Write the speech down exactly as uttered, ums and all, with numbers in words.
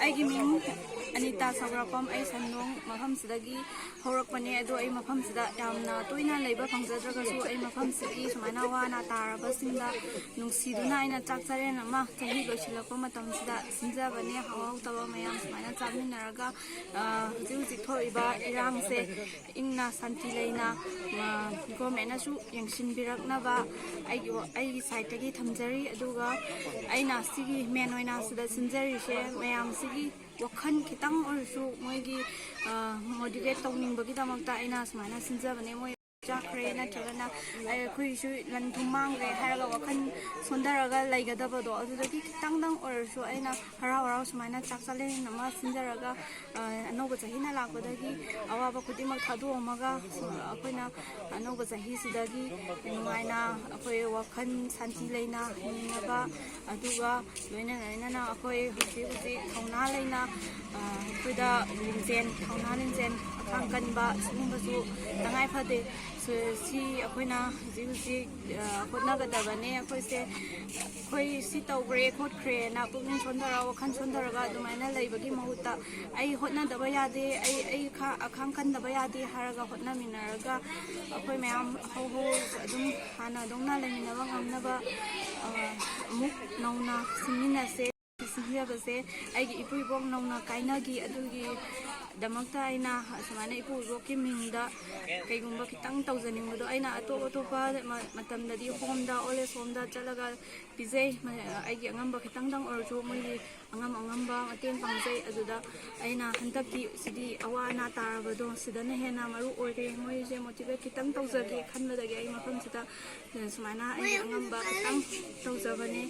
ꯑꯩꯒꯤ ꯃꯤꯡ ꯑꯅꯤꯇꯥ ꯁꯧꯒ꯭ꯔꯥꯛꯄꯝ꯫ ꯑꯩ ꯁꯟꯗꯣꯡ ꯃꯐꯝꯁꯤꯗꯒꯤ ꯍꯧꯔꯛꯄꯅꯦ, ꯑꯗꯣ ꯑꯩ ꯃꯐꯝꯁꯤꯗ ꯌꯥꯝꯅ ꯇꯣꯏꯅ ꯂꯩꯕ ꯐꯪꯖꯗ꯭ꯔꯒꯁꯨ, ꯑꯩ ꯃꯐꯝꯁꯤꯒꯤ ꯁꯨꯃꯥꯏꯅ ꯑꯋꯥ ꯑꯅꯥ ꯇꯥꯔꯕꯁꯤꯡꯗ ꯅꯨꯡꯁꯤꯗꯨꯅ ꯑꯩꯅ ꯆꯥꯛ ꯆꯔꯦꯟ ꯑꯃ ꯆꯍꯤ ꯂꯣꯏꯁꯤꯜꯂꯛꯄ ꯃꯇꯝꯁꯤꯗ ꯁꯤꯟꯖꯕꯅꯦ꯫ ꯍꯥꯎ ꯍꯥꯎꯇꯕ ꯃꯌꯥꯝ ꯁꯨꯃꯥꯏꯅ ꯆꯥꯃꯤꯟꯅꯔꯒ, ꯑ, ꯍꯧꯖꯤꯛ ꯍꯧꯖꯤꯛ ꯊꯣꯛꯏꯕ ꯏꯔꯥꯡꯁꯦ ꯏꯪꯅ ꯁꯥꯟꯇꯤ ꯂꯩꯅ, ꯑ, ꯒꯣꯔꯃꯦꯟꯅꯁꯨ ꯌꯦꯡꯁꯤꯟꯕꯤꯔꯛꯅꯕ ꯑꯩꯒꯤ ꯋꯥ-, ꯑꯩꯒꯤ ꯁꯥꯏꯠꯇꯒꯤ ꯊꯝꯖꯔꯤ꯫ ꯑꯗꯨꯒ ꯑꯩꯅ ꯁꯤꯒꯤ ꯃꯦꯟ ꯑꯣꯏꯅ ꯁꯤꯗ ꯁꯤꯟꯖꯔꯤꯁꯦ ꯃꯌꯥꯝꯁꯤꯒꯤ ꯋꯥꯈꯜ ꯈꯤꯇꯪ ꯑꯣꯏꯔꯁꯨ ꯃꯣꯏꯒꯤ, ꯑ, ꯃꯣꯇꯤꯚꯦꯠ ꯇꯧꯅꯤꯡꯕꯒꯤꯗꯃꯛꯇ ꯑꯩꯅ ꯁꯨꯃꯥꯏꯅ ꯁꯤꯟꯖꯕꯅꯦ꯫ ꯃꯣꯏ ꯆꯥꯈ꯭ꯔꯦ ꯅꯠꯇ꯭ꯔꯒꯅ ꯑꯩꯈꯣꯏꯁꯨ ꯂꯟ ꯊꯨꯝ ꯃꯥꯡꯈ꯭ꯔꯦ ꯍꯥꯏꯔꯒ ꯋꯥꯈꯜ ꯁꯣꯟꯊꯔꯒ ꯂꯩꯒꯗꯕꯗꯣ, ꯑꯗꯨꯗꯒꯤ ꯈꯤꯇꯪꯗꯪ ꯑꯣꯏꯔꯁꯨ ꯑꯩꯅ ꯍꯔꯥꯎ ꯍꯔꯥꯎ ꯁꯨꯃꯥꯏꯅ ꯆꯥꯛ ꯆꯥꯂꯦꯟ ꯑꯃ ꯁꯤꯟꯖꯔꯒ, ꯑ, ꯑꯅꯧꯕ ꯆꯍꯤꯅ ꯂꯥꯛꯄꯗꯒꯤ ꯑꯋꯥꯕ ꯈꯨꯗꯤꯡꯃꯛ ꯊꯥꯗꯣꯛꯑꯝꯃꯒ ꯑꯩꯈꯣꯏꯅ ꯑꯅꯧꯕ ꯆꯍꯤꯁꯤꯗꯒꯤ ꯅꯨꯡꯉꯥꯏꯅ ꯑꯩꯈꯣꯏ ꯋꯥꯈꯜ ꯁꯥꯟꯇꯤ ꯂꯩꯅ ꯍꯤꯡꯅꯕ, ꯑꯗꯨꯒ ꯂꯣꯏꯅ ꯂꯣꯏꯅꯅ ꯑꯩꯈꯣꯏ ꯍꯧꯖꯤꯛ ꯍꯧꯖꯤꯛ ꯊꯧꯅꯥ ꯂꯩꯅ, ꯑ, ꯑꯩꯈꯣꯏꯗ ꯂꯤꯡꯖꯦꯜ, ꯊꯧꯅꯥ ꯂꯤꯡꯖꯦꯜ ꯑꯈꯥꯡ ꯀꯟꯕ ꯁꯤꯒꯨꯝꯕꯁꯨ ꯇꯉꯥꯏ ꯐꯗꯦ꯫ ꯁ-, ꯁꯤ ꯑꯩꯈꯣꯏꯅ ꯍꯧꯖꯤꯛ ꯍꯧꯖꯤꯛ, ꯑ, ꯍꯣꯠꯅꯒꯗꯕꯅꯦ꯫ ꯑꯩꯈꯣꯏꯁꯦ, ꯑꯩꯈꯣꯏ ꯁꯤ ꯇꯧꯈ꯭ꯔꯦ ꯈꯣꯠꯈ꯭ꯔꯦꯅ ꯄꯨꯛꯅꯤꯡ ꯁꯣꯟꯊꯔꯒ, ꯋꯥꯈꯜ ꯁꯣꯟꯊꯔꯒ ꯑꯗꯨꯃꯥꯏꯅ ꯂꯩꯕꯒꯤ ꯃꯍꯨꯠꯇ, "ꯑꯩ ꯍꯣꯠꯅꯗꯕ ꯌꯥꯗꯦ, ꯑꯩ, ꯑꯩ ꯈꯥ-, ꯑꯈꯥꯡ ꯀꯟꯗꯕ ꯌꯥꯗꯦ" ꯍꯥꯏꯔꯒ ꯍꯣꯠꯅꯃꯤꯟꯅꯔꯒ, ꯑꯩꯈꯣꯏ ꯃꯌꯥꯝ ꯍꯧ ꯍꯧ ꯑꯗꯨꯝ ꯍꯥꯟꯅꯗꯧꯅ ꯂꯩꯃꯤꯟꯅꯕ ꯉꯝꯅꯕ, ꯑ, ꯑꯃꯨꯛ ꯅꯧꯅ ꯁꯤꯟꯃꯤꯟꯅꯁꯦ꯫ ꯁꯤꯖꯕꯁꯦ ꯑꯩꯒꯤ ꯏꯄꯨ ꯏꯕꯣꯛ ꯅꯧꯅ ꯀꯥꯏꯅꯈꯤ, ꯑꯗꯨꯒꯤꯗꯃꯛꯇ ꯑꯩꯅ ꯑꯁꯨꯃꯥꯏꯅ ꯏꯄꯨ ꯏꯕꯣꯛꯀꯤ ꯃꯤꯡꯗ ꯀꯩꯒꯨꯝꯕ ꯈꯤꯇꯪ ꯇꯧꯖꯅꯤꯡꯕꯗꯣ, ꯑꯩꯅ ꯑꯇꯣꯞ ꯑꯇꯣꯞꯄ ꯃ-, ꯃꯇꯝꯗꯗꯤ ꯍꯣꯝꯗ, ꯑꯣꯜ ꯑꯦꯖ ꯍꯣꯝꯗ ꯆꯠꯂꯒ ꯄꯤꯖꯩ꯫ ꯃ-, ꯑꯩꯒꯤ ꯑꯉꯝꯕ ꯈꯤꯇꯪꯗꯪ ꯑꯣꯏꯔꯁꯨ, ꯃꯣꯏꯒꯤ ꯑꯉꯝ ꯑꯉꯝꯕ ꯃꯇꯦꯡ ꯄꯥꯡꯖꯩ꯫ ꯑꯗꯨꯗ ꯑꯩꯅ ꯍꯟꯗꯛꯀꯤ ꯁꯤꯗꯤ ꯑꯋꯥ ꯑꯅꯥ ꯇꯥꯔꯕꯗꯣ, ꯁꯤꯗꯅ ꯍꯦꯟꯅ ꯃꯔꯨ ꯑꯣꯏꯔꯦ, ꯃꯣꯏꯁꯦ ꯃꯣꯇꯤꯚꯦꯠ ꯈꯤꯇꯪ ꯇꯧꯖꯒꯦ ꯈꯟꯕꯗꯒꯤ ꯑꯩ ꯃꯐꯝꯁꯤꯗ ꯁꯨꯃꯥꯏꯅ ꯑꯩꯒꯤ ꯑꯉꯝꯕ ꯈꯤꯇꯪ ꯇꯧꯖꯕꯅꯦ꯫